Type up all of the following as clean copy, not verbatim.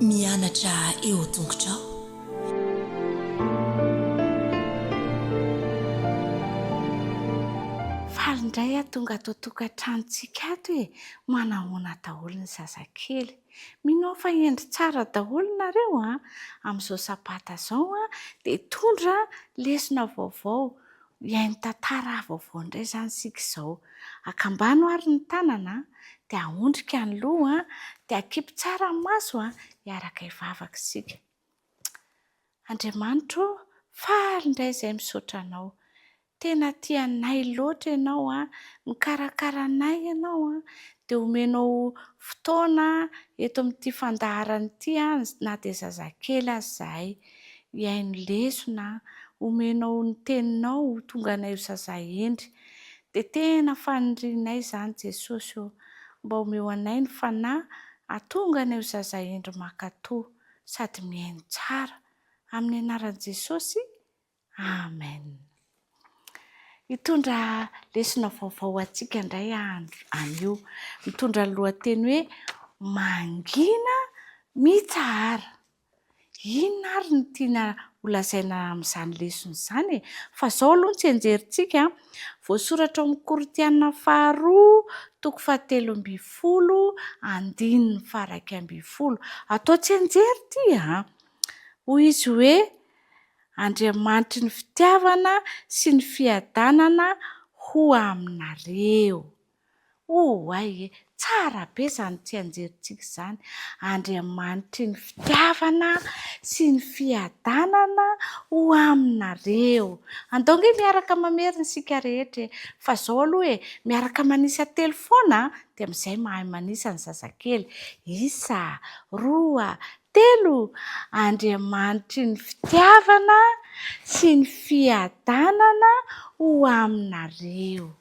Mianatra eo tongotrao. Faly indray aho tonga ato an-tokantranontsika ato e! Manahoana daholo ny zazakely? Mino aho fa hendry tsara daholo nareo an! Amin'izao sabata izao an, dia hitondra lesona vaovao, hihaino tantara vaovao indray izany isika izao. Akambano ary ny tanana an, dia ahondrika ny loha an, dia akipy tsara ny maso an, hiaraka hivavaka isika. Andriamanitra ô, faly indray izahay misaotra Anao. Tena tia anay loatra Ianao an, mikarakara anay Ianao an, dia omenao fotoana eto amin'ity fandaharana ity an, na dia zazakely aza izahay, hihaino lesona, omenao ny teninao ho tonga anay ho zaza hendry. Dia tena fanirianay izany Jesosy ô, mba omeo anay ny Fanahy hahatonga anay ho zaza hendry mankatò. sady mihaino tsara. Amin'ny anaran'i Jesosy, Amen. Hitondra lesona vaovao ho antsika indray aho anio. Mitondra ny lohateny hoe Mangina mitsahara. Inona ary no tiana holazaina amin'izany lesona izany e? Fa izao aloha no tsianjerintsika, voasoratra ao amin'ny Korintiana faharoa toko fahatelo ambin'ny folo andininy faha-iraika ambin'ny folo. Atao tsianjery ity an! Hoy izy hoe, Andriamanitry ny fitiavana sy ny fiadanana ho aminareo. Oay e! Tsara be izany tsianjerintsika izany. Andriamanitry ny fitiavana sy ny fiadanana ho aminareo. Andao ange miaraka mamerina isika rehetra e! Fa izao aloha e, miaraka manisa telo foana an, dia amin'izay mahay manisa ny zazakely. Isa, roa, telo! Andriamanitry ny fitiavana sy ny fiadanana ho aminareo.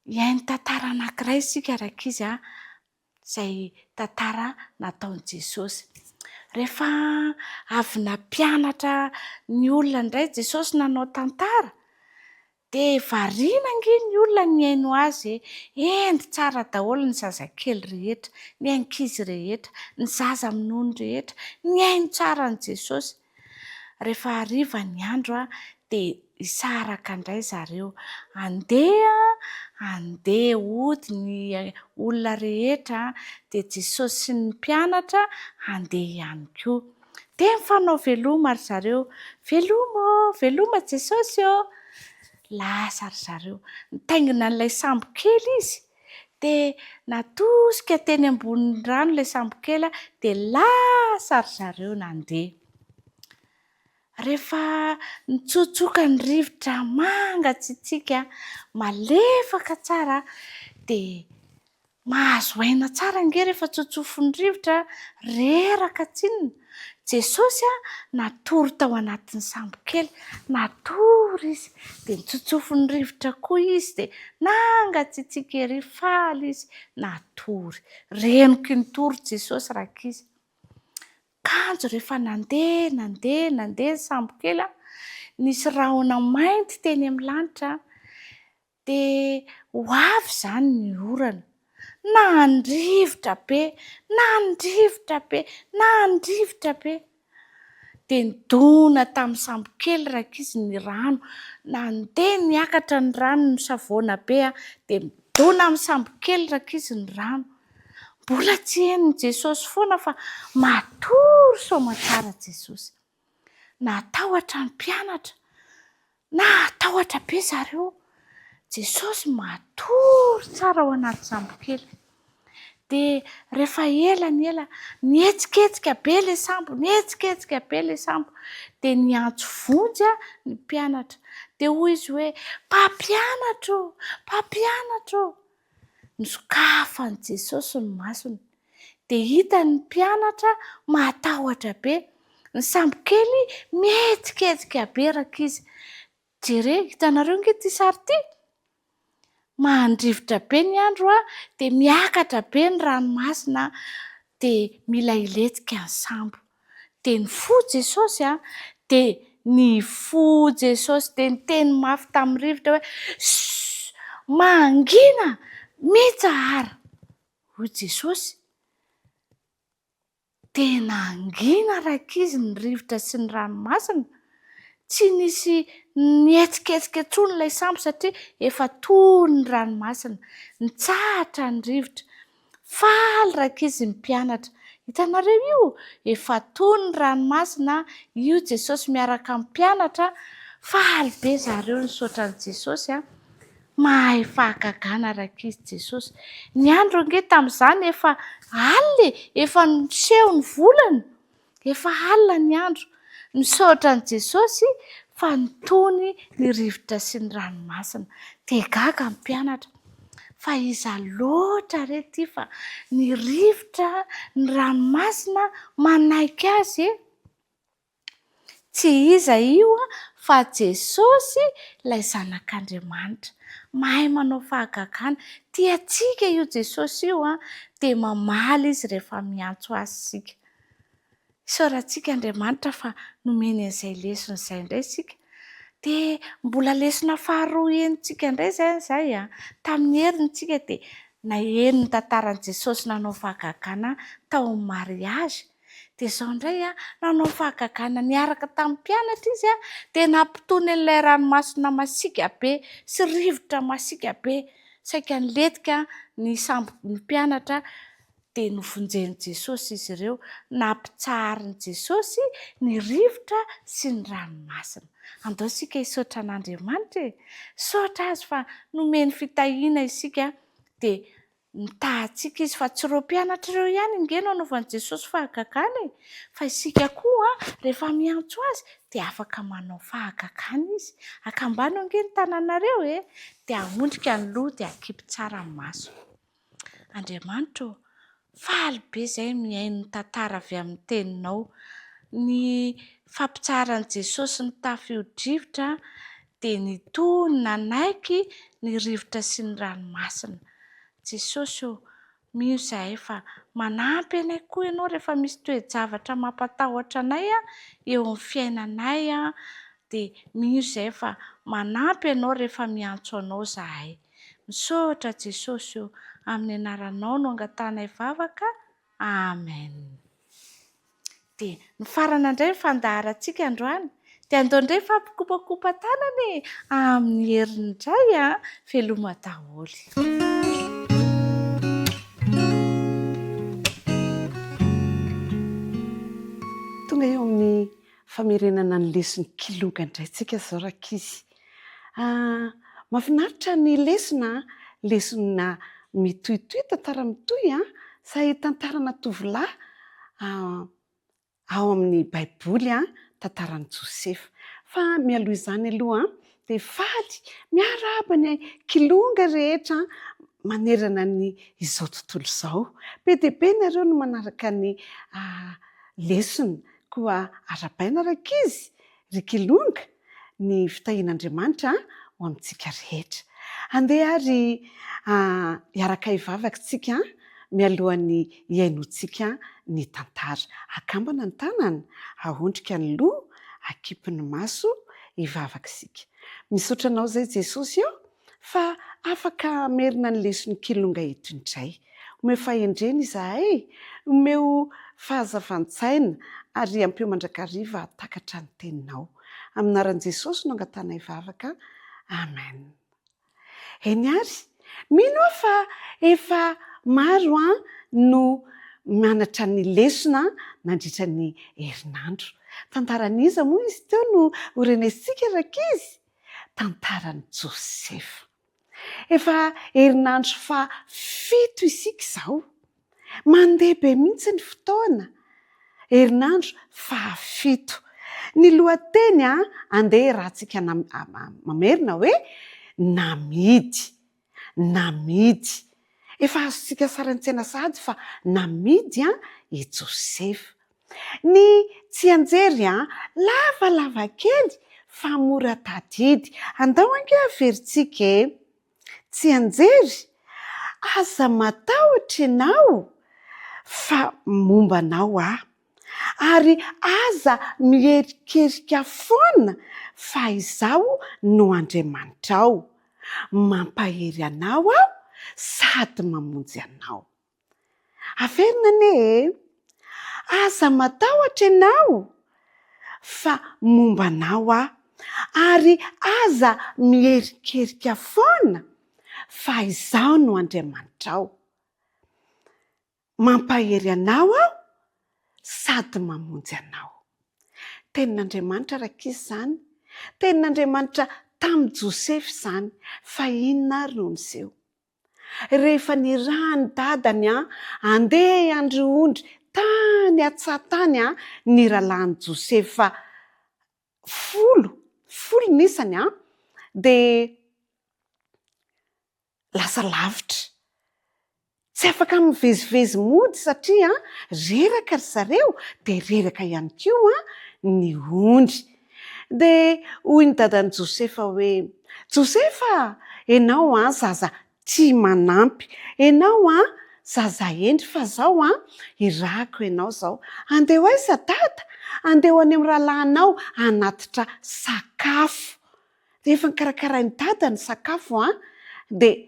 Hihaino tantara anankiray isika rankizy a, izay tantara nataon'i Jesosy. Rehefa avy nampianatra ny olona indray Jesosy nanao tantara, dia variana ange ny olona nihaino azy e. Hendry tsara daholo ny zazakely rehetra, ny ankizy rehetra, ny zaza minono rehetra, nihaino tsara an'i Jesosy. Rehefa hariva ny andro dia hisaraka indray zareo. Handeha, handeha hody ny olona rehetra dia Jesosy sy ny mpianatra handeha ihany koa. Dia mifanao veloma ry zareo. Veloma ô! Veloma Jesosy ô! Lasa ry zareo. Nitaingina an'ilay sambo kely izy. Dia natosika teny ambonin'ny rano ilay sambokely dia lasa ry zareo nandeha. Rehefa nitsotsoka ny rivotra mangatsiatsiaka, malefaka tsara dia mahazo aina tsara ange rehefa tsotsofin'ny rivotra, reraka tsinona. Jesosy natory tao anatin'ny sambokely, natory izy, dia notsotsofin'ny rivotra koa izy, dia nangatsiatsiaka ery, faly izy, natory. Renoky ny tory Jesosy rankizy. Kanjo rehefa nandeha, nandeha, nandeha ny sambokely, nisy rahona mainty teny amin'ny lanitra, Dia ho avy izany ny orana. Nandrivotra be, nandrivotra be, nandrivotra be. Dia nidona tamin'ny sambokely rankizy ny rano. Nandeha niakatra ny rano nisavoana be dia nidona amin'ny sambokely rankizy ny rano. Mbola tsy henon'i Jesosy foana fa matory soamantsara Jesosy. Natahotra ny mpianatra. Natahotra be zareo. Jesosy matory tsara ao anaty sambokely. Dia rehefa ela ny ela, nihetsiketsika be ilay sambo, nihetsiketsika be ilay sambo. Dia niantso vonjy ny mpianatra. Dia hoy izy hoe, Mpampianatra ô! Mpampianatra ô! Nosokafan'i Jesosy ny masony. Dia hitany ny mpianatra matahotra be. Ny sambokely mihetsiketsika be rankizy. Jereo, hitanareo ange ity sary ity? Mandrivotra be ny andro dia miakatra be ny ranomasina dia mila hilentika ny sambo. Dia nifoha Jesosy dia nifoha Jesosy dia niteny mafy tamin'ny rivotra hoe, Shh! Mangina! Mitsahara! Hoy Jesosy. Dia nangina rankizy ny rivotra sy ny ranomasina. Tsy nisy nihetsiketsika intsony ilay sambo satria efa tony ny ranomasina. Nitsahatra ny rivotra. Faly rankizy ny mpianatra. Hitanareo io? Efa tony ny ranomasina, io Jesosy miaraka amin'ny mpianatra. Faly be zareo nisaotra an'i Jesosy an. Mahay fahagagana rankizy Jesosy. Ny andro ange tamin'izany efa alina e, efa niseho ny volana, efa alina ny andro. Misaotra an'i Jesosy fa nitony ny rivotra sy ny ranomasina. Dia gaga ny mpianatra, fa iza loatra re ity fa ny rivotra, ny ranomasina manaiky azy e. Tsy iza io fa Jesosy ilay Zanak'Andriamanitra. Mahay manao fahagagana. Tia antsika io Jesosy io dia mamaly Izy rehefa miantso Azy isika. Isaorantsika Andriamanitra fa nomeny an'izay lesona izay indray isika. Dia mbola lesona faharoa henontsika indray izay izay. Tamin'ny heriny isika dia naheno ny tantaran'i Jesosy nanao fahagagana tao amin'ny mariazy. Dia izao indray an, nanao fahagagana niaraka tamin'ny mpianatra izy an, dia nampitony an'ilay ranomasina masiaka be sy rivotra masiaka be, saika nilentika ny sambon'ny mpianatra, dia novonjen'i Jesosy izy ireo. Nampitsaharin'i Jesosy ny rivotra sy ny ranomasina. Andao isika hisaotra an'Andriamanitra e! Misaotra Azy fa nomeny fitahiana isika, dia Mitaha antsika izy fa tsy ireo mpianatra ireo ihany ange no anaovan'i Jesosy fahagagana e! Fa isika koa rehefa miantso Azy dia afaka manao fahagagana Izy. Akambano ange ny tananareo e! Dia ahondrika ny loha dia akipy tsara ny maso. Andriamanitra ô, faly be izay mihaino ny tantara avy amin'ny teninao. Ny fampitsaharan'i Jesosy ny tafio-drivotra dia nitohy nanaiky ny rivotra sy ny ranomasina. Jesosy ô, mino izahay fa manampy anay koa Ianao rehefa misy toe-javatra mampatahotra anay eo amin'ny fiainanay, dia mino izahay fa manampy Ianao rehefa miantso Anao izahay. Misaotra Jesosy ô, amin'ny anaranao no angatahanay vavaka, Amen. Dia nifarana indray ny fandaharantsika androany. Dia andao indray hifampikopakopa-tanana e! Amin'ny heriny indray an! Veloma daholo. Tonga eo amin'ny famerenana ny leson'ny kilonga indray tsika izao rankizy. Mahafinaritra ny lesona an! Lesona mitohitohy, tantara mitohy an! Izay tantarana tovolahy ao amin'ny Baiboly an, tantaran'i Josefa. Fa mialoha izany aloha an, dia faly miarahaba ny kilonga rehetra manerana ny izao tontolo izao. Be dia be nareo no manaraka ny lesona, koa arahabaina rankizy ry kilonga. ny fitahian'Andriamanitra ho amintsika rehetra. Andeha ary hiaraka hivavaka isika mialohan'ny hihainoantsika ny tantara. Akambana ny tanana, ahondrika ny loha, akipy ny maso, hivavaka isika. Misaotra Anao izay Jesosy ô! Fa afaka hamerina ny leson'ny kilonga eto indray. Omeo fahendrena izahay, omeo fahazavan-tsaina ary ampio mandrakariva hahatakatra ny teninao. Amin'ny anaran'i Jesosy no angatahanay vavaka. Amen. Eny ary, mino aho fa efa maro an no mianatra ny lesona nandritra ny herinandro. Tantaran'iza moa izy teo no ho renesintsika rankizy? tantaran'i Josefa. Efa herinandro faha fito isika izao. Mandeha be mihitsy ny fotoana. Herinandro faha fito. Ny lohateny andeha rahantsika mamerina hoe namidy. Namidy. Efa azontsika sary an-tsaina sahady fa namidy i Josefa. Ny tsianjery an, lavalava kely fa mora tadidy. Andao ange averintsika e! Tsianjery, aza matahotra ianao fa momba anao aho. Ary aza miherikerika foana fa izaho no Andriamanitrao. Mampahery anao aho sady mamonjy anao. Averina anie e! Aza matahotra ianao, fa momba anao aho, ary aza miherikerika foana, fa izaho no Andriamanitrao. Mampahery anao aho sady mamonjy anao. Tenin'Andriamanitra rankizy izany. Tenin'Andriamanitra tamin'i Josefa izany. Fa inona ary no niseho? Rehefa nirahan'ny dadany handeha hiandry ondry tany an-tsaha tany ny rahalahin'i Josefa folo, folo ny isany, dia lasa lavitra. Tsy afaka mivezivezy mody satria reraka ry zareo dia reraka ihany koa ny ondry. Dia hoy ny dadan'i Josefa hoe, Josefa a! Ianao an zaza tia manampy. Ianao an zaza hendry fa izao an irahako ianao izao. Andeha ho aiza dada? Andeha ho any amin'ny rahalahinao hanatitra sakafo. Rehefa nokarakarain'i dada ny sakafo an dia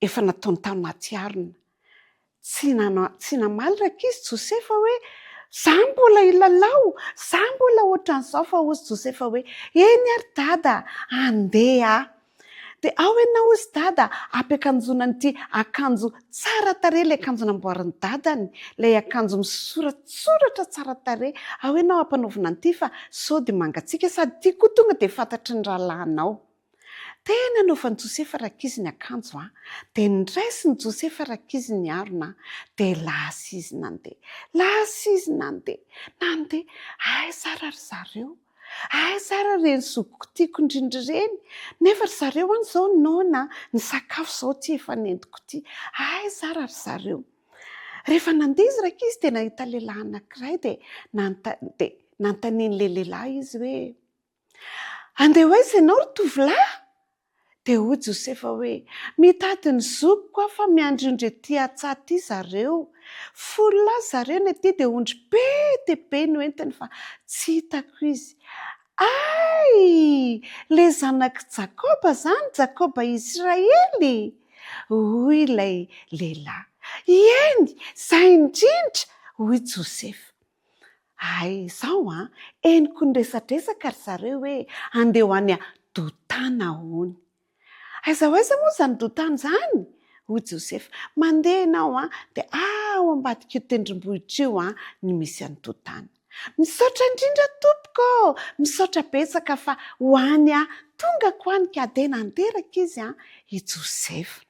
efa nataony tao anaty harona. Tsy nanao, tsy namaly rankizy Josefa hoe, Za mbola hilalao, za mbola ohatran'izao fa hozy Josefa hoe, Eny ary dada, andeha aho. Dia ao ianao hozy dada, ampiakanjoana an'ity akanjo tsara tarehy, ilay akanjo namboarin'ny dadany, ilay akanjo misoratsoratra tsara tarehy, ao ianao ampanaovina an'ity fa sao dia mangatsiaka sady ity koa tonga dia fantatry ny rahalahinao. Dia nanaovan'i Josefa rankizy ny akanjo an, dia noraisin'i Josefa rankizy ny harona an, dia lasa izy nandeha, lasa izy nandeha, nandeha, aiza ary ry zareo, aiza ary ireny zokiko tiako indrindra ireny, nefa ry zareo any izao noana, ny sakafo izao ity efa nentiko ity, aiza ary ry zareo. Rehefa nandeha izy rankizy dia nahita lehilahy anankiray dia nanontany, dia nanontanian'ilay lehilahy izy hoe, Andeha ho aiza ianao ry tovolahy? Dia hoy Josefa hoe, Mitady ny zokiko aho fa miandry ondry ety an-tsaha aty zareo. Fololahy zareo ny aty dia ondry be dia be no entiny fa tsy hitako izy. Hay! Ilay zanak'i Jakoba izany, Jakoba Israely? Hoy ilay lehilahy. Eny, izay indrindra! Hoy Josefa. Hay izao an, henoko niresadresaka ry zareo hoe handeha ho any Dotana hono. Aiza ho aiza moa izany Dotana izany? Hoy Josefa. Mandeha ianao an, dia ao ambadik'io tendrombohitra io an ny misy an'i Dotana. Misaotra indrindra tompoko ô! Misaotra betsaka fa ho any aho, tongako any ka. Dia nanteraka izy an, i Josefa.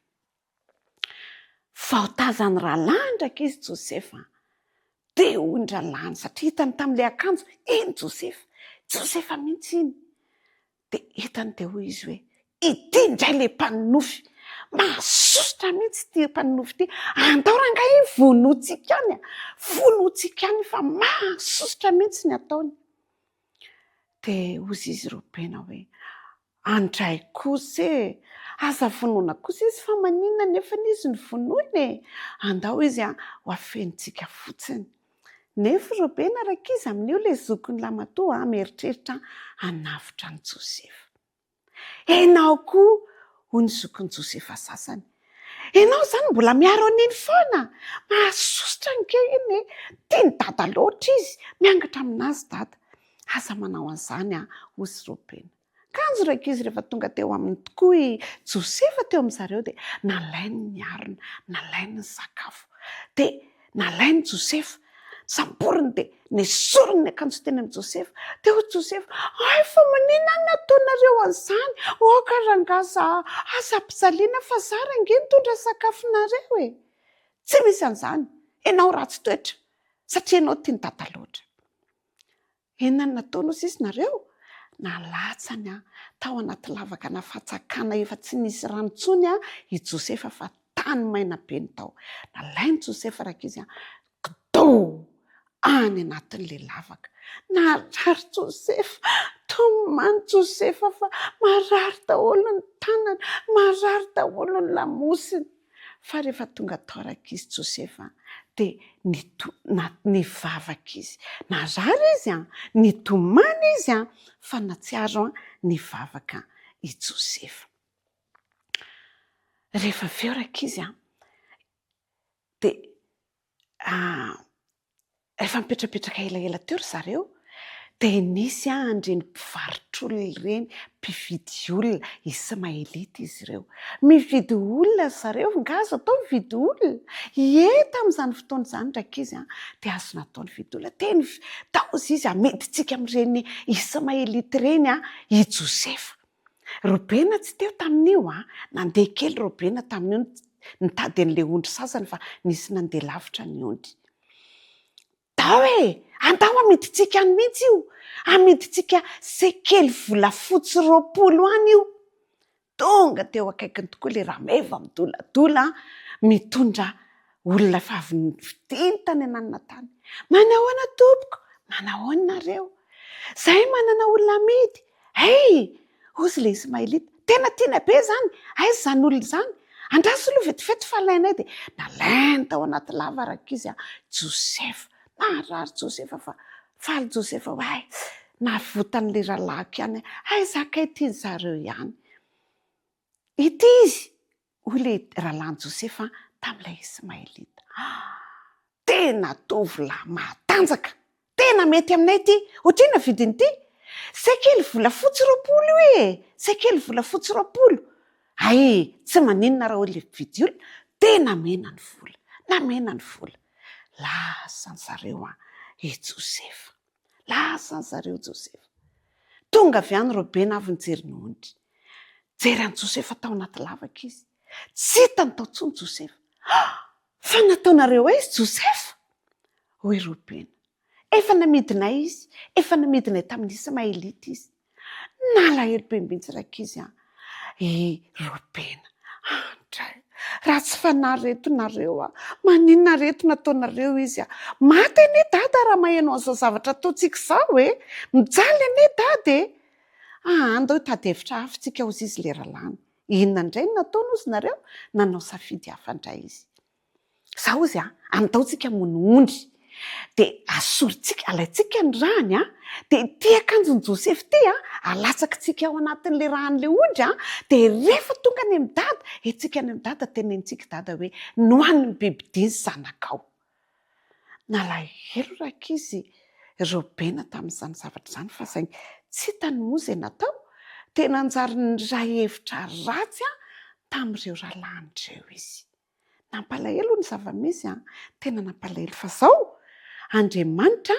Vao tazan'ny rahalahiny ndraiky izy Josefa, dia hoy ny rahalahiny, satria hitany tamin'ilay akanjo, iny Josefa, Josefa mihitsy iny. Dia hitany dia hoy izy hoe, ity indray ilay mpanonofy, mahasosotra mihitsy ity mpanonofy ity, andao rangahy iny vonointsika any, vonointsika any fa mahasosotra mihitsy ny ataony. Dia hoy izy Robena hoe, Andray kosa e! Aza vonoina kosa izy fa maninona nefany izy no vonoina e! Andao izy an, ho afenintsika fotsiny. Nefo Robena rankizy amin'io ilay zokin'i lamatoa an, mieritreritra hanavotra an'i Josefa. Enao koa, hoy ny zokin'i Josefa sasany. Enao izany mbola miaro an'iny foana? Mahasosotra ange iny e! Tian'i dada loatra izy, miangatra aminazy dada. Aza manao an'izany an, hoy i Robena. Kanjo rankizy rehefa tonga teo aminy tokoa i Josefa teo amin-dry zareo dia nalainy ny harona, nalainy ny sakafo. Dia nalainy Josefa, samboriny dia nesoriny ny akanjo teny amin'i Josefa. Dia hoy Josefa, Hay fa maninona no nataonareo an'izany? Aoka rangahy za, aza ampijaliana fa za range nitondra sakafonareo e! Tsy misy an'izany, ianao ratsy toetra satria ianao tian'i dada loatra. Inona no nataony hoy sisa nareo? Nalatsany tao anaty lavaka na fatsakana efa tsy nisy rano intsony i Josefa fa tany maina be ny tao. Nalain'i Josefa rankizy kidoo any anatin'ilay lavaka. Narary Josefa, tomany Josefa fa marary daholo ny tanany, marary daholo ny lamosiny. Fa rehefa tonga tao rankizy Josefa dia nito- na- nivavaka izy. Narary izy an, nitomany izy an, fa nahatsiaro an nivavaka i Josefa. Rehefa avy eo rankizy an, dia. Rehefa nipetrapetraka elaela teo ry zareo dia nisy an'ireny mpivarotr'olona ireny, mpividy olona, Ismaelita izy ireo. Mividy olona ry zareo, nga azo atao mividy olona? Ie, tamin'izany fotoana izany rankizy dia azo natao nividy olona. Teny tao hozy izy, amidintsika amin'ireny Ismaelita ireny i Josefa. Robena tsy teo tamin'io an! Nandeha kely Robena tamin'io nitady an'ilay ondry sasany fa nisy nandeha lavitra ny ondry. Dao e! Andao amidintsika any mihitsy io! Amidintsika sekely volafotsy 20 any io! Tonga teo akaikiny tokoa ilay rameva midoladola mitondra olona efa avy nifidiny tany ananona tany. Manahoana tompoko? Manahoana nareo? Zahay manana olona amidy. Hey! Hozy ilay Ismaelita. Tena tiana be izany! Aiza izany olona izany? Andraso aloha vetivety fa alainay. Dia nalainy tao anaty lava rankizy Josefa. Naharary Josefa fa faly Josefa hoe hay, navotan'ilay rahalahiko ihany aho. Aiza kay ity zareo ihany? Ity izy! Hoy ilay rahalahin'i Josefa tamin'ilay Ismaelita. Tena tovolahy matanjaka! Tena mety aminay ity! Ohatr'inona vidin'ity? Sekely volafotsy 20 io e! Sekely volafotsy 20! Hay, tsy maninona raha hoy ilay mpividy olona, dia namena ny vola. Namena ny vola. Lasa ny zareo an, i Josefa. Lasa ny zareo Josefa. Tonga avy any Robena avy nijery ny ondry. Nijery an'i Josefa tao anaty lavaka izy. Tsy hitany tao intsony Josefa. Fa nataonareo aiza Josefa? Hoy Robena. Efa namidinay izy, efa namidinay tamin'ny Ismaelita izy. Nalahelo be mihitsy rankizy an! I Robena. Andray! Ratsy fanahy reto nareo an! Maninona reto nataonareo izy an! Maty anie dada raha maheno an'izao zavatra ataontsika izao e! Mijaly anie dada e! Aa andao hitady hevitra hafa tsika hozy izy le rahalahiny. Inona indray no nataony hozy nareo? Nanao safidy hafa indray izy. Zao hozy an, andao tsika hamono ondry, dia asorintsika, alaintsika ny rany an, dia ity akanjon'i Josefa ity an, alatsakitsika ao anatin'ilay ràn'ilay ondry an, dia rehefa tonga any amin'i dada, entintsika any amin'i dada, tenenintsika i dada hoe nohanin'ny bibidia ny zanakao. Nalahelo rankizy Robena tamin'izany zavatra izany fa saingy tsy hitany moa izay natao, dia nanjary niray hevitra ratsy tamin'ireo rahalahiny ireo izy. Nampalahelo ny zava-misy an! Tena nampalahelo fa zao, Andriamanitra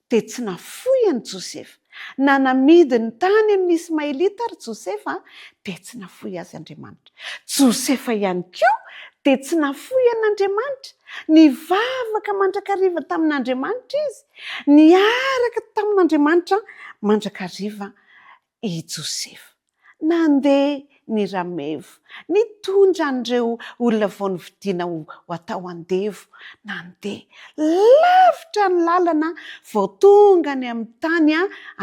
dia tsy nafoy an'i Josefa. Na namidy ny tany amin'ny Ismaelita ary Josefa dia tsy nafoy azy Andriamanitra. Josefa ihany koa dia tsy nafoy an'Andriamanitra. Nivavaka mandrakariva tamin'Andriamanitra izy. Niaraka tamin'Andriamanitra mandrakariva i Josefa. Nandeha ny rameva, nitondra an'ireo olona vao novidiana ho atao andevo. Nandeha lavitra ny lalana vao tonga any amin'ny tany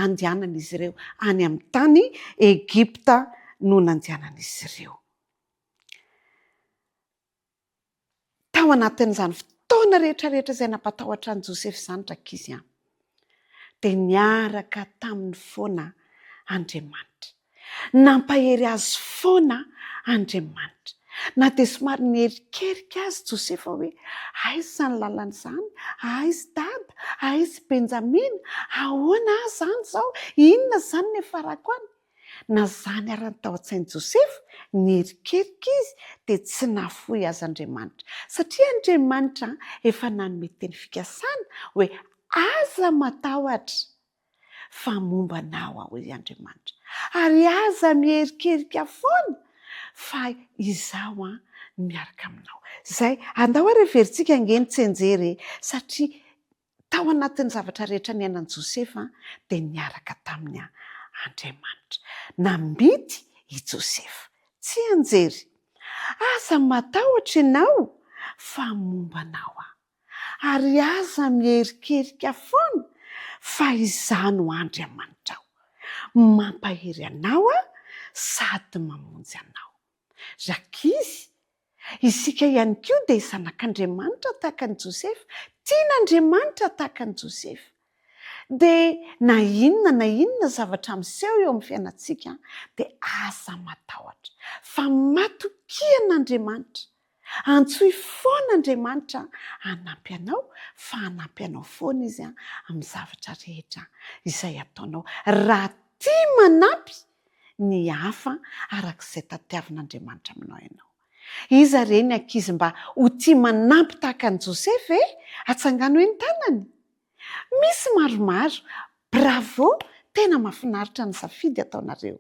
andehanan'izy ireo. Any amin'ny tany Egypta no nandehanan'izy ireo. Tao anatin'izany fotoana rehetra rehetra izay nampatahotra an'i Josefa izany rankizy an, dia niaraka taminy foana Andriamanitra. Nampahery azy foana Andriamanitra. Na dia somary nierikerika azy Josefa hoe, aiza izany lalana izany? Aiza dada? Aiza Benjamina? Ahoana aho izany izao? Inona izany no hiafarako any? Na izany ara ny tao an-tsain'i Josefa, nierikerika izy dia tsy nahafoy azy Andriamanitra. Satria Andriamanitra efa nanome teny fikasana hoe aza matahotra fa momba anao aho hoy Andriamanitra. Ary aza mierikerika foana fa izaho no miaraka aminao. Izay, andao ary heverintsika ange ny tsianjery e, satria Tao anatin'ny zavatra rehetra niainan'i Josefa dia niaraka taminy Andriamanitra. Namidy i Josefa. Tsy anjery. Aza matahotra ianao fa momba anao aho. Ary aza miherikerika foana fa izaho no Andriamanitrao. Mampahery anao aho sady mamonjy anao. Rankizy, Isika ihany koa dia zanak'Andriamanitra tahaka an'i Josefa, tian'Andriamanitra tahaka an'i Josefa. Dia na inona na inona zavatra miseho eo amin'ny fiainantsika dia aza matahotra fa matokia an'Andriamanitra. Antsoy foana Andriamanitra hanampy anao fa hanampy anao foana Izy amin'ny zavatra rehetra izay ataonao raha tia manampy ny hafa araka izay tadiavin'Andriamanitra aminao ianao. Iza re ny ankizy mba ho tia manampy tahaka an'i Josefa e? Atsangano hoe ny tanany. Misy maromaro. Bravo! Tena mahafinaritra ny safidy ataonareo.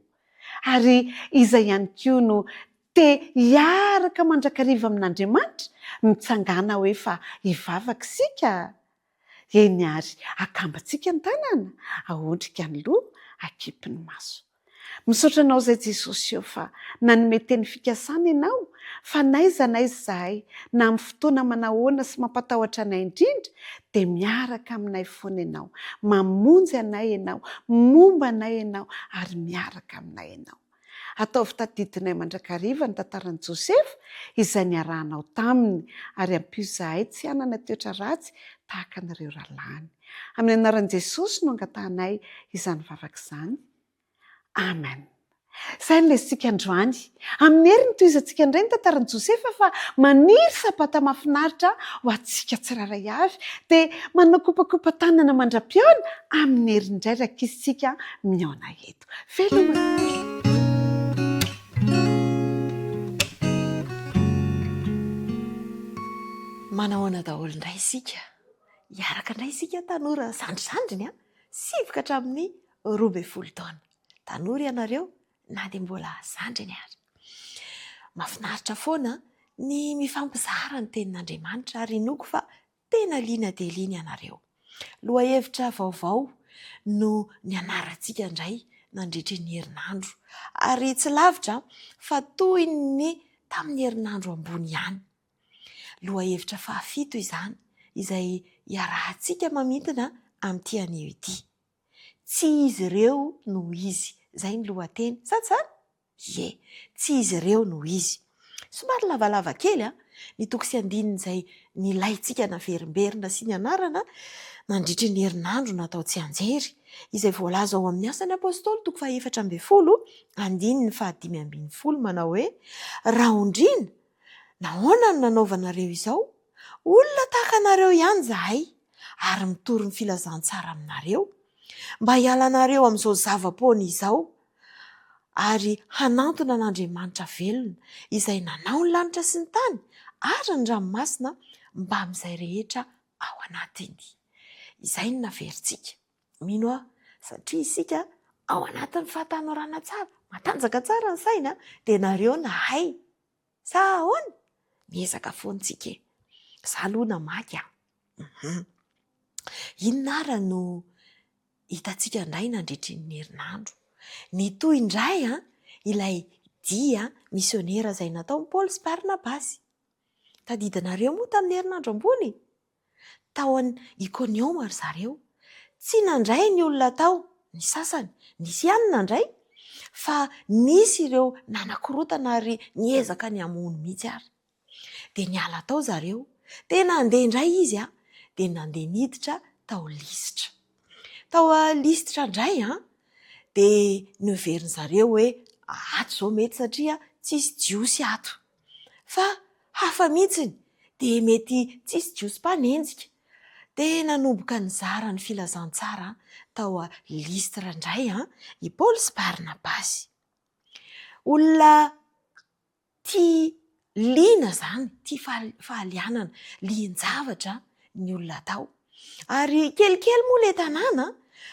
Ary iza ihany koa no te hiaraka mandrakariva amin'Andriamanitra? Mitsangàna hoe fa hivavaka isika. Eny àry, akambantsika ny tanana, aondrika ny loha, akipy ny maso. Misaotra Anao izay Jesosy ô fa nanome teny fikasana Ianao fa n'aiza n'aiza izahay na amin'ny fotoana manahoana sy mampatahotra anay indrindra dia miaraka aminay foana Ianao, mamonjy anay Ianao, momba anay Ianao ary miaraka aminay Ianao. Ataovy tadidinay mandrakariva ny tantaran'i Josefa izay niarahanao taminy ary ampio izahay tsy hanana toetra ratsy tahaka an'ireo rahalahiny. Amin'ny anaran'i Jesosy no angatahanay izany vavaka izany. Amen. Izay no lesintsika androany. Amin'ny hery no tohizantsika indray ny tantaran'i Josefa fa maniry sabata mahafinaritra ho antsika tsirairay avy. Dia manao kopakopa-tanana mandra-pihaona amin'ny hery indray rankizintsika mihaona eto. Veloma. Manahoana daholo indray isika? Hiaraka indray isika tanora zandrizandriny a, sivy ka hatramin'ny 12 taona. Tanora ianareo na dia mbola zandriny ary. Mahafinaritra foana ny mifampizara ny tenin'Andriamanitra ary inoako fa tena liana dia liana ianareo. Lohahevitra vaovao no nianarantsika indray nandritry ny herinandro ary tsy lavitra fa toy ny tamin'ny herinandro ambony ihany. Lohahevitra fahafito izany izay iarahantsika mamintina amin'ity anio ity. Tsy izy ireo no izy. Izay ny lohateny. Sa tsy izany? Ie, tsy izy ireo no izy. Somary lavalava kely an, ny toko sy andininy izay nilaintsika naverimberina sy nianarana nandritry ny herinandro natao tsianjery, izay voalaza ao amin'ny Asan'ny Apostoly toko fahefatra ambinifolo, andininy fahadimy ambinifolo manao hoe, Raondriana, nahoana no nanaovanareo izao? Olona tahaka anareo ihany izahay, ary mitory ny filazantsara aminareo, mba hialanareo amin'izao zava-poana izao, ary hanantona an'Andriamanitra velona, izay nanao ny lanitra sy ny tany ary ny ranomasina mbamin'izay rehetra ao anatiny. Izay no naverintsika. Mino aho, satria isika ao anatin'ny fahatanorana tsara, matanjaka tsara ny saina, dia nareo nahay. Sa ahoana? Miezaka foana tsika e. Za aloha namaky an. Inona ara no hitantsika indray nandritry ny herinandro? Nitohy indray an ilay dia misionera izay nataon'i Paoly sy Barnabasy. Tadidinareo moa tamin'ny herinandro ambony? Tao Ikonioma ry zareo. Tsy nandray ny olona tao ny sasany. Nisy ihany nandray, fa nisy ireo nanakorontana ary niezaka ny hamono mihitsy ary. Dia niala tao zareo. Dia nandeha indray izy, dia nandeha niditra tao Listra. Tao Listra indray dia noheverin'ny zareo hoe ato izao mety satria tsisy Jiosy ato. Fa hafa mihitsiny dia mety tsisy Jiosy mpanenjika. Dia nanomboka nizara ny filazantsara tao Lystra indray i Paoly sy Barnabasy. Olona tia liana izany, tia fahalianana, lian-javatra ny olona tao. Ary kelikely moa ilay tanàna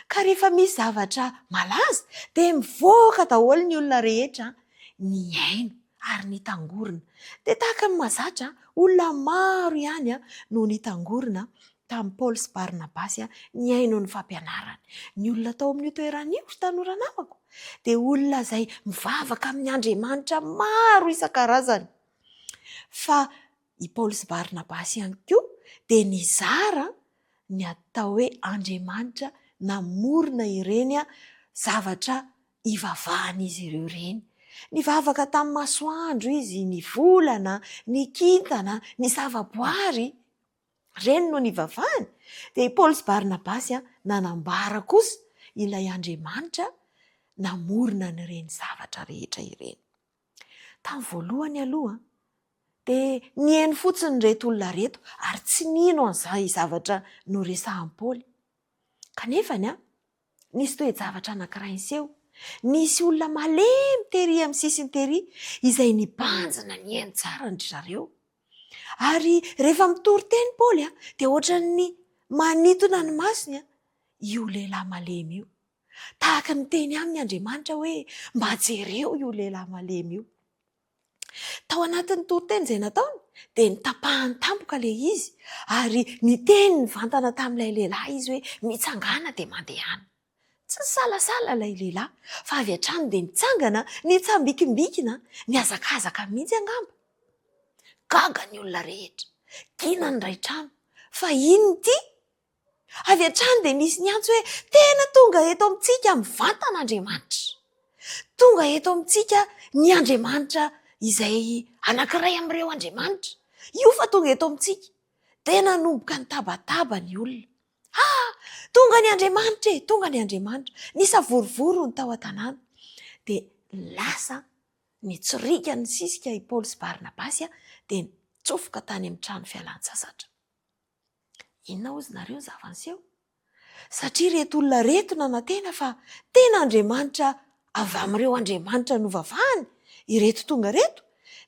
ka rehefa misy zavatra malaza dia mivoaka daholo ny olona rehetra nihaino ary nitangorona. Dia tahaka ny mahazatra, olona maro ihany no nitangorona tamin'i Paoly sy Barnabasy nihaino ny fampianarany. Ny olona tao amin'io toerana io, ry tanora namako, dia olona izay mivavaka amin'ny andriamanitra maro isan-karazany. Fa i Paoly sy Barnabasy ihany koa dia nizara ny atao hoe Andriamanitra namorona ireny zavatra ivavahan'izy ireo ireny. Nivavaka tamin'ny masoandro izy, ny volana, ny kintana, ny zavaboary. Ireny no nivavahany. Dia i Paoly sy Barnabasy nanambara kosa ilay Andriamanitra namorona an'ireny zavatra rehetra ireny. Tamin'ny voalohany aloha. Dia nihaino fotsiny ireto olona ireto ary tsy nino an'izay zavatra noresahin'i Paoly. Kanefa ny nisy toe-javatra anankiray niseho. Nisy olona malemy tery amin'ny sisiny tery izay nibanjina nihaino tsara an-dry zareo. Ary rehefa mitory teny Paoly dia ohatran'ny manintona ny masony io lehilahy malemy io. Tahaka ny miteny aminy Andriamanitra hoe mba jereo io lehilahy malemy io. Tao anatin'ny toriteny izay nataony dia notapahany tampoka ilay izy ary niteny nivantana tamin'ilay lehilahy izy hoe mitsangàna dia mandehana. Tsy nisalasala ilay lehilahy fa avy hatrany dia nitsangana, nitsambikimbikina, nihazakazaka mihitsy angamba. Gaga ny olona rehetra, gina ny iray trano, fa inona ity? Avy hatrany dia nisy niantso hoe, Tena tonga eto amintsika mivantana Andriamanitra. Tonga eto amintsika ny Andriamanitra izay anankiray amin'ireo andriamanitra. Io fa tonga eto amintsika. Dia nanomboka nitabataba ny olona. Ha! Tonga ny Andriamanitra e! Tonga ny Andriamanitra. Nisavorovoro ny tao an-tanàna. Dia lasa nitsoriaka nisisika i Paoly sy Barnabasy dia nitsofoka tany amin'ny trano fialan-tsasatra. Inona hozy nareo ny zava-niseho? Satria ireto olona ireto nanantena fa tena Andriamanitra avy amin'ireo andriamanitra novavahany ireto tonga ireto,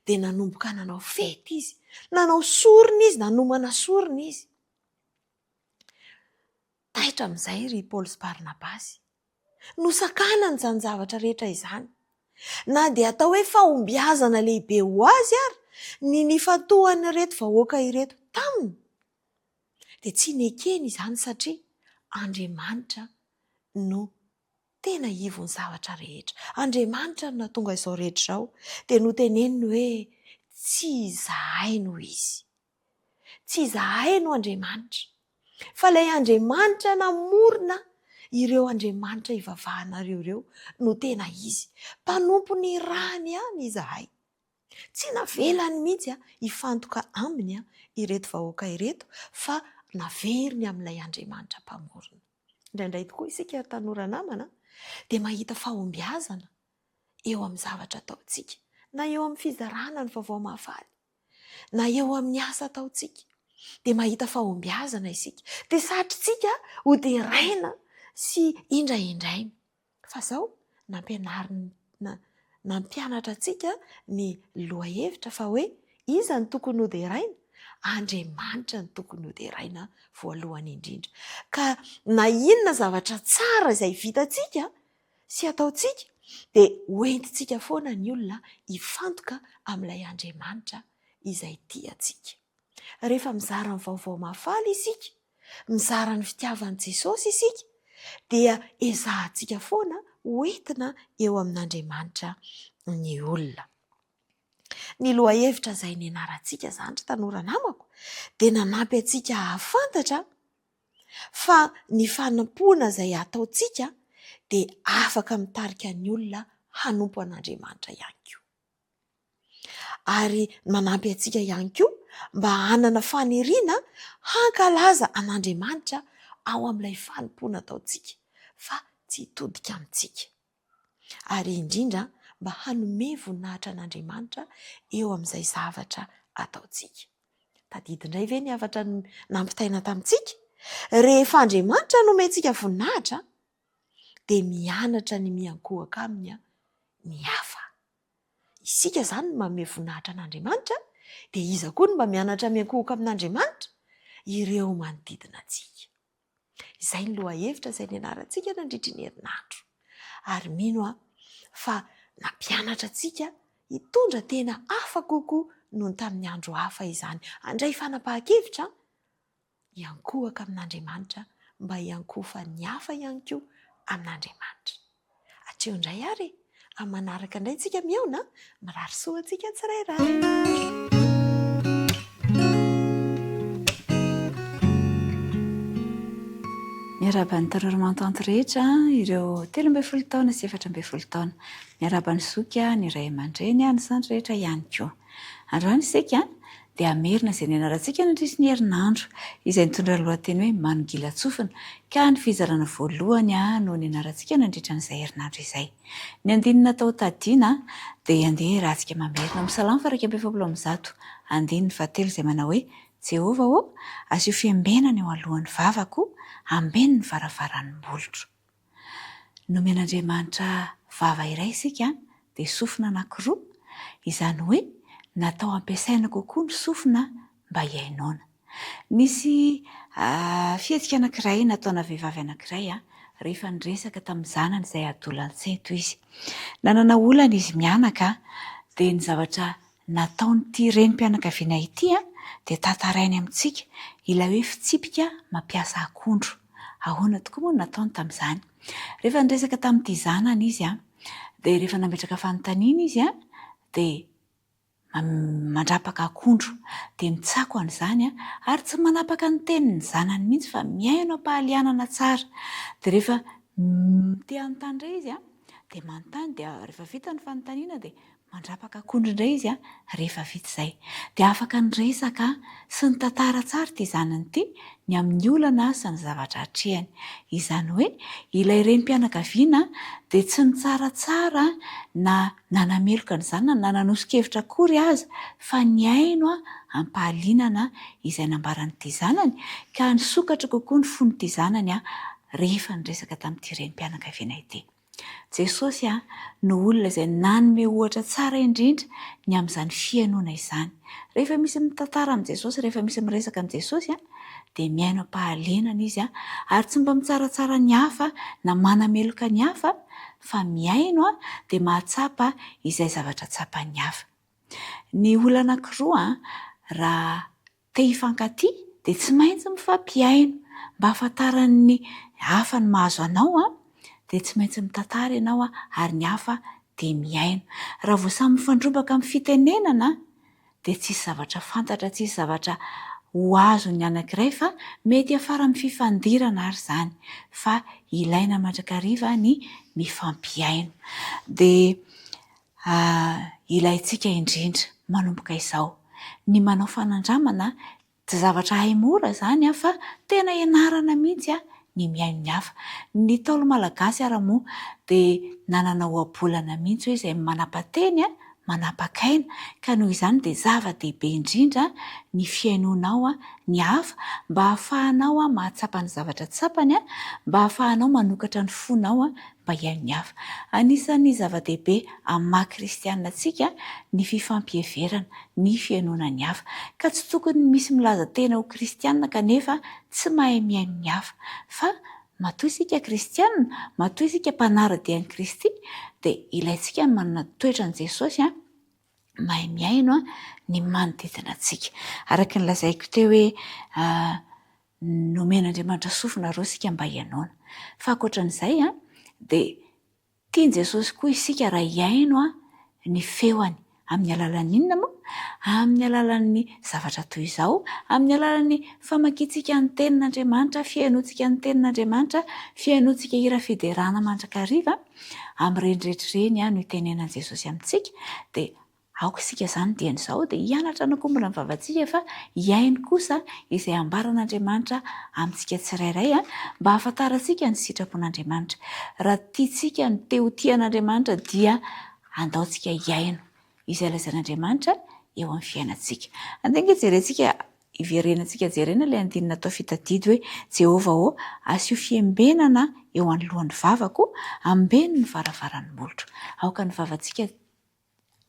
dia nanomboka nanao fety izy, nanao sorona izy, nanomana sorona izy. Taitra amin'izay ry Paoly sy Barnabasy. Nosakanany izany zavatra rehetra izany. Na dia atao hoe fahombiazana lehibe ho azy ary ny nifantohan'ireto vahoaka ireto taminy, dia tsy nekeny izany satria Andriamanitra no tena ivon'ny zavatra rehetra. Andriamanitra no nahatonga izao rehetra izao. Dia noteneniny hoe, Tsy izahay no izy. Tsy izahay no Andriamanitra, fa ilay Andriamanitra namorona ireo andriamanitra ivavahanareo ireo no tena izy. Mpanompo nirahany ihany izahay. Tsy navelany mihitsy hifantoka aminy ireto vahoaka ireto fa naveriny amin'ilay Andriamanitra Mpamorona. Indraindray tokoa isika ry tanora namana dia mahita fahombiazana eo amin'ny zavatra ataontsika, na eo amin'ny fizarana ny vaovao mahafaly. na eo amin'ny asa ataontsika, dia mahita fahombiazana isika, dia satrintsika ho deraina sy indraindraina. Fa izao, nampianarina, nampianatra antsika ny lohahevitra fa hoe iza no tokony ho deraina? Andriamanitra no tokony ho deraina voalohany indrindra. Ka na inona zavatra tsara izay vitantsika, sy ataontsika dia hoentintsika foana ny olona hifantoka amin'ilay Andriamanitra izay tia antsika. Rehefa mizara ny vaovao mahafaly isika, mizara ny fitiavan'i Jesosy isika, dia ezahantsika foana hoentina eo amin'Andriamanitra ny olona. Ny lohahevitra izay nianarantsika izany ry tanora namako dia nanampy antsika hahafantatra fa ny fanompoana izay ataontsika dia afaka mitarika ny olona hanompo an'Andriamanitra ihany koa. Ary manampy antsika ihany koa mba hanana faniriana hankalaza an'Andriamanitra ao amin'ilay fanompoana ataontsika fa tsy hitodika amintsika. Ary indrindra mba hanome voninahitra an'Andriamanitra eo amin'izay zavatra ataontsika. Tadidy indray ve ny hafatra nampitaina tamintsika? Rehefa Andriamanitra no omentsika voninahitra, dia mianatra ny miankohoka aminy ny hafa. Isika izany no manome voninahitra an'Andriamanitra, dia iza koa no mba mianatra miankohoka amin'Andriamanitra? Ireo manodidina antsika. Izay ny lohahevitra izay nianarantsika nandritry ny herinandro. Ary mino aho fa nampianatra antsika hitondra tena hafa kokoa noho ny tamin'ny andro hafa izany. Handray fanapahan-kevitra hiankohoka amin'Andriamanitra mba hiankohofan'ny hafa ihany koa amin'Andriamanitra. Hatreo indray ary e! Amin'ny manaraka indray tsika mihaona, mirary soa antsika tsirairay. Miarahaba ny tanora aman-tanty rehetra, ireo 13 taona sy 14 taona. Miarahaba ny zoky, ny ray aman-dreny, ny zandry rehetra ihany koa. Androany isika. dia hamerina izay nianarantsika nandritry ny herinandro, izay nitondra ny lohateny hoe Manongilan-tsofina, ka ny fizarana voalohany no nianarantsika nandritra an'izay herinandro izay. Ny andininy natao tadiana dia andeha iarahantsika mamerina ao amin'ny Salamo faha 141, andininy fahatelo izay manao hoe, Jehovah ô, asio fiambenana eo alohan'ny vavako, ambeno ny varavaran'ny molotro. Nomen'Andriamanitra vava iray isika dia sofina anankiroa, izany hoe natao hampiasaina kokoa ny sofina mba hihainoana. Nisy fihetsika anankiray nataona vehivavy anankiray rehefa niresaka tamin'ny zanany izay adolantsento izy. Nanana olana izy mianaka dia ny zavatra nataon'ity renim-pianakaviana ity dia tantarainy amintsika ilay hoe fitsipika mampiasa akondro. Ahoana tokoa moa no nataony tamin'izany? Rehefa niresaka tamin'ity zanany izy dia rehefa nametraka fanontaniana izy dia mandrapaka akondro dia mitsako an'izany ary tsy manapaka ny tenin'ny zanany mihitsy fa mihaino am-pahalianana tsara. Dia rehefa te hanontany indray izy dia manontany dia rehefa vita ny fanontaniana dia Mandrapaka akondro indray izy rehefa vita izay. Dia afaka niresaka sy nitantara tsara ity zanany ity ny amin'ny olana sy ny zavatra atrehany. Izany hoe ilay renim-pianakaviana dia tsy nitsaratsara na nanameloka ny zanany na nanoso-kevitra akory aza fa nihaino am-pahalinana izay nambaran'ity zanany ka nisokatra kokoa ny fon'ity zanany rehefa niresaka tamin'ity renim-pianakaviana ity. Jesosy no olona izay nanome ohatra tsara indrindra ny amin'izany fihainoana izany. Rehefa misy mitantara amin'i Jesosy, rehefa misy miresaka amin'i Jesosy, dia mihaino am-pahalenana izy ary tsy mba mitsaratsara ny hafa na manameloka ny hafa fa mihaino dia mahatsapa izay zavatra tsapan'ny hafa. Ny olona anankiroa raha Te hifankatia dia tsy maintsy mifampihaino. Mba hahafantaran'ny hafa ny mahazo anao dia tsy maintsy mitantara ianao ary ny hafa dia mihaino. Raha vao samy mifandrombaka amin'ny fitenenana dia tsisy zavatra fantatra, tsisy zavatra ho azon'ny anankiray fa mety hiafara amin'ny fifandirana ary izany. Fa ilaina mandrakariva ny mifampihaino. Dia ilaintsika indrindra manomboka izao. Ny manao fanandramana tsy zavatra hay mora izany fa tena ianarana mihitsy ny mihaino ny hafa. Ny Ntaolo malagasy ara moa dia nanana ohabolana mihitsy hoe izay manapa-teny manapak'aina ka noho izany dia zava-dehibe indrindra ny fihainoanao ny hafa mba hahafahanao mahatsapa ny zavatra tsapany, mba hahafahanao manokatra ny fonao mba hihaino ny hafa. Anisan'ny zava-dehibe amin'ny maha kristianina antsika ny fifampiheverana, ny fihainoana ny hafa. Ka tsy tokony misy milaza tena ho kristianina kanefa tsy mahay mihaino ny hafa. Fa matoa isika kristianina, matoa isika mpanara-dia an'i Kristy, dia ilaintsika ny manana toetran'i Jesosy, mahay mihaino ny manodidina antsika. Araka ny lazaiko teo hoe Nomen'Andriamanitra sofina roa isika mba hihainoana. Fa ankoatran'izay dia tian'i Jesosy koa isika raha hihaino ny feony. Amin'ny alalan'ny inona moa? Amin'ny alalan'ny zavatra toy izao, amin'ny alalan'ny famakiantsika ny Tenin'Andriamanitra, fihainoantsika ny Tenin'Andriamanitra, fihainoantsika hira fiderana mandrakariva. Amin'ireny rehetra ireny no itenenan'i Jesosy amintsika. Dia Aoka isika izany dieny izao dia hianatra hanakombona ny vavantsika fa hihaino kosa izay ambaran'Andriamanitra amintsika tsirairay mba hahafantarantsika ny sitrapon'Andriamanitra. Raha tiantsika ny te ho tia an'Andriamanitra dia andaontsika hihaino izay lazain'Andriamanitra eo amin'ny fiainantsika. Andeha ange jerentsika hiverenantsika jerena ilay andininy natao fitadidy hoe, Jehovah ô, asio fiembenana eo anoloan'ny vavako, ambeno ny varavaran'ny molotro. Aoka ny vavantsika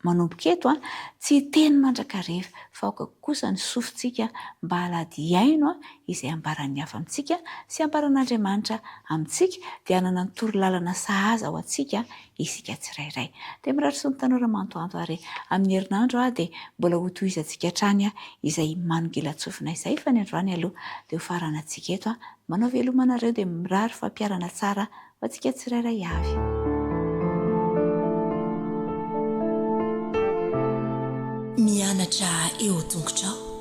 Manomboka eto, tsy hiteny mandrakariva, fa aoka kosa ny sofintsika mba halady hihaino izay ambaran'ny hafa amintsika sy ambaran'Andriamanitra amintsika, dia hanana ny torolalana sahaza ho antsika isika tsirairay. Dia mirary soa ny tanora mantoanto ary amin'ny herinandro dia mbola hotohizantsika hatrany izay manongilan-tsofina izay fa ny androany aloha dia hofaranantsika eto. Manao veloma anareo dia mirary fampiharana tsara ho antsika tsirairay avy. Mianatra eo tongotrao.